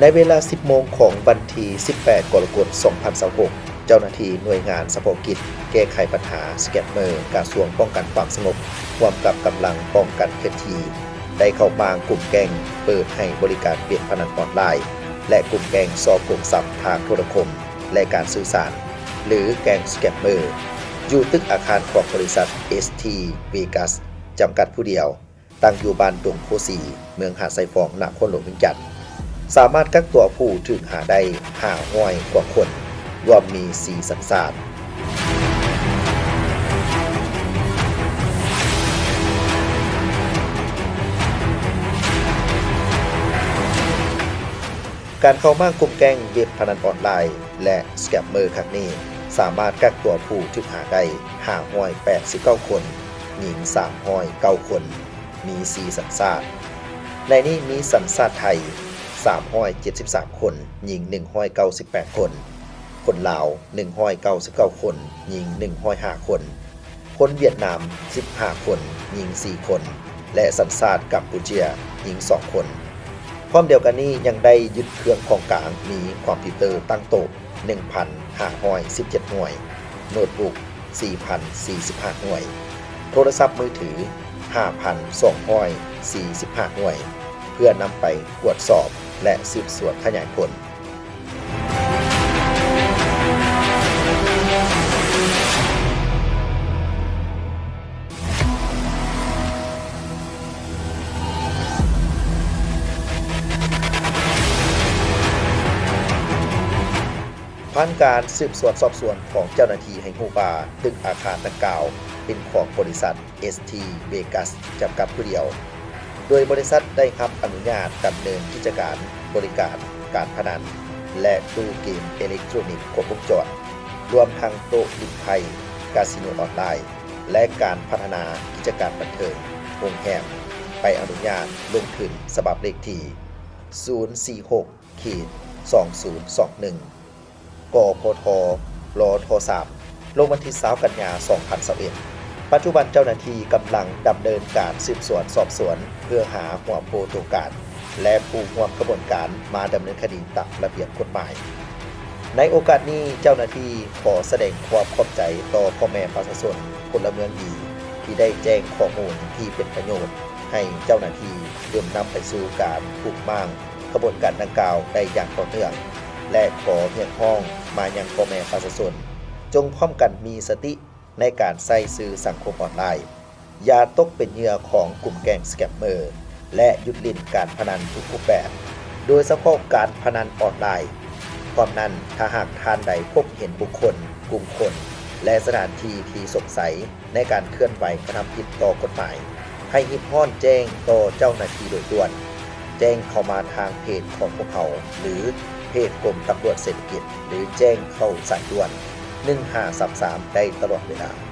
ໃນເວລາ ສິບໂມງ ຂອງວັນທີ ສິບແປດ ກໍລະກົດ ສອງພັນຊາວຫົກ ເຈົ້າໜ້າທີ່ໜ່ວຍງານສະເພາະກິດແກ້ໄຂບັນຫາສະແກມເມີ ກະຊວງປ້ອງກັນຄວາມສະຫງົບ ຮ່ວມກັບກຳລັງປ້ອງກັນເຂດທີ່ ໄດ້ເຂົ້າມ້າງກຸ່ມແກ້ງເປີດໃຫ້ບໍລິການເວັບພະນັນອອນລາຍ ແລະ ກຸ່ມແກ້ງສໍ້ໂກງຊັບທາງໂທລະຄົມ ແລະ ການສື່ສານ ຫຼື ແກ້ງສະແກມເມີ ຢູ່ຕຶກອາຄານຂອງບໍລິສັດ ເອສທີ ເວກັສ ຈຳກັດຜູ້ດຽວ ຕັ້ງຢູ່ບ້ານດົງໂພສີ ເມືອງຫາດຊາຍຟອງ ນະຄອນຫຼວງວຽງຈັນ ສາມາດກັກຕົວຜູ້ຖືກຫາໄດ້ ຫ້າຮ້ອຍ ກວ່າຄົນ, ລວມມີ ສີ່ ສັນຊາດ. ການເຂົ້າມ້າງກຸ່ມແກ້ງເວັບພະນັນອອນລາຍ ແລະ ສະແກມເມີ ຄັ້ງນີ້ ສາມາດກັກຕົວຜູ້ຖືກຫາໄດ້ ຫ້າຮ້ອຍແປດສິບເກົ້າຄົນ, ຍິງ ສາມຮ້ອຍເກົ້າຄົນ, ມີ ສີ່ ສັນຊາດ. ໃນນີ້ມີສັນຊາດໄທ ສາມຮ້ອຍເຈັດສິບສາມຄົນ, ຍິງ ໜຶ່ງຮ້ອຍເກົ້າສິບແປດຄົນ, ຄົນລາວ ໜຶ່ງຮ້ອຍເກົ້າສິບເກົ້າຄົນ, ຍິງ ໜຶ່ງຮ້ອຍຫ້າຄົນ, ຄົນຫວຽດນາມ ສິບຫ້າຄົນ, ຍິງ ສີ່ຄົນ ແລະ ສັນຊາດກຳປູເຈຍ ຍິງ ສອງຄົນ. ພ້ອມດຽວກັນນີ້ ຍັງໄດ້ຍຶດເຄື່ອງຂອງກາງ ມີຄອມພິວເຕີຕັ້ງໂຕະ ໜຶ່ງພັນຫ້າຮ້ອຍສິບເຈັດໜ່ວຍ, ໂນດບຸກ ສີ່ພັນສີ່ສິບຫ້າໜ່ວຍ, ໂທລະສັບມືຖື ຫ້າພັນສອງຮ້ອຍສີ່ສິບຫ້າໜ່ວຍ ເພື່ອນຳໄປກວດສອບ ແລະ ສືບສວນຂະຫຍາຍຜົນ. ຜ່ານການສືບສວນສອບສວນຂອງເຈົ້າໜ້າທີ່ໃຫ້ຮູ້ວ່າ ຕຶກອາຄານດັ່ງກ່າວເປັນຂອງບໍລິສັດ ເອສທີ ເວກັສ ຈຳກັດຜູ້ດຽວ, ໂດຍບໍລິສັດໄດ້ຮັບອະນຸຍາດດຳເນີນກິດຈະການບໍລິການການພະນັນ ແລະ ຕູ້ເກມເອເລັກໂຕຣນິກຄົບວົງຈອນ, ລວມທັງໂຕະຫຼິ້ນໄພ, ກາສິໂນອອນລາຍ ແລະ ການພັດທະນາກິດຈະການບັນເທີງ, ໂຮງແຮມ ໃບອະນຸຍາດລົງທຶນ ສະບັບເລກທີ ສູນສີ່ຫົກ ຂີດ ສອງສູນສອງໜຶ່ງ ກພທ ລທ ສາມ ລົງວັນທີ ຊາວ ກັນຍາ ສອງພັນຊາວເອັດ. ປັດຈຸບັນເຈົ້າໜ້າທີ່ກຳລັງດຳເນີນການສືບສວນສອບສວນ ເພື່ອຫາຫົວໂພໂຕການ ແລະ ຜູ້ຮ່ວມຂະບວນການມາດຳເນີນຄະດີຕາມລະບຽບກົດໝາຍ. ໃນໂອກາດນີ້ ເຈົ້າໜ້າທີ່ຂໍສະແດງຄວາມຂອບໃຈຕໍ່ພໍ່ແມ່ປະຊາຊົນ ພົນລະເມືອງດີ ທີ່ໄດ້ແຈ້ງຂໍ້ມູນທີ່ເປັນປະໂຫຍດໃຫ້ເຈົ້າໜ້າທີ່ ຈົນນຳໄປສູ່ການບຸກມ້າງຂະບວນການດັ່ງກ່າວໄດ້ຢ່າງຕໍ່ເນື່ອງ ແລະ ຂໍຮຽກຮ້ອງມາຍັງພໍ່ແມ່ປະຊາຊົນ ຈົ່ງພ້ອມກັນມີສະຕິໃນການໃຊ້ສື່ສັງຄົມອອນລາຍ, ຢ່າຕົກເປັນເຫຍື່ອຂອງກຸ່ມແກ້ງສະແກມເມີ ແລະ ຢຸດຫຼິ້ນການພະນັນທຸກຮູບແບບ, ໂດຍສະເພາະການພະນັນອອນລາຍ. ພ້ອມນັ້ນ, ຖ້າຫາກທ່ານໃດພົບເຫັນບຸກຄົນ, ກຸ່ມຄົນ ແລະ ສະຖານທີ່ທີ່ສົງໄສ ໃນການເຄື່ອນໄຫວກະທຳຜິດຕໍ່ກົດໝາຍ, ໃຫ້ຮີບຮ້ອນແຈ້ງຕໍ່ເຈົ້າໜ້າທີ່ໂດຍດ່ວນ, ແຈ້ງເຂົ້າມາທາງເພຈຂອງພວກເຮົາ ຫຼື ເພຈກົມຕຳຫຼວດເສດຖະກິດ ຫຼື ແຈ້ງເຂົ້າສາຍດ່ວນ ໜຶ່ງຫ້າສາມສາມ ໄດ້ຕະຫຼອດເວລາ.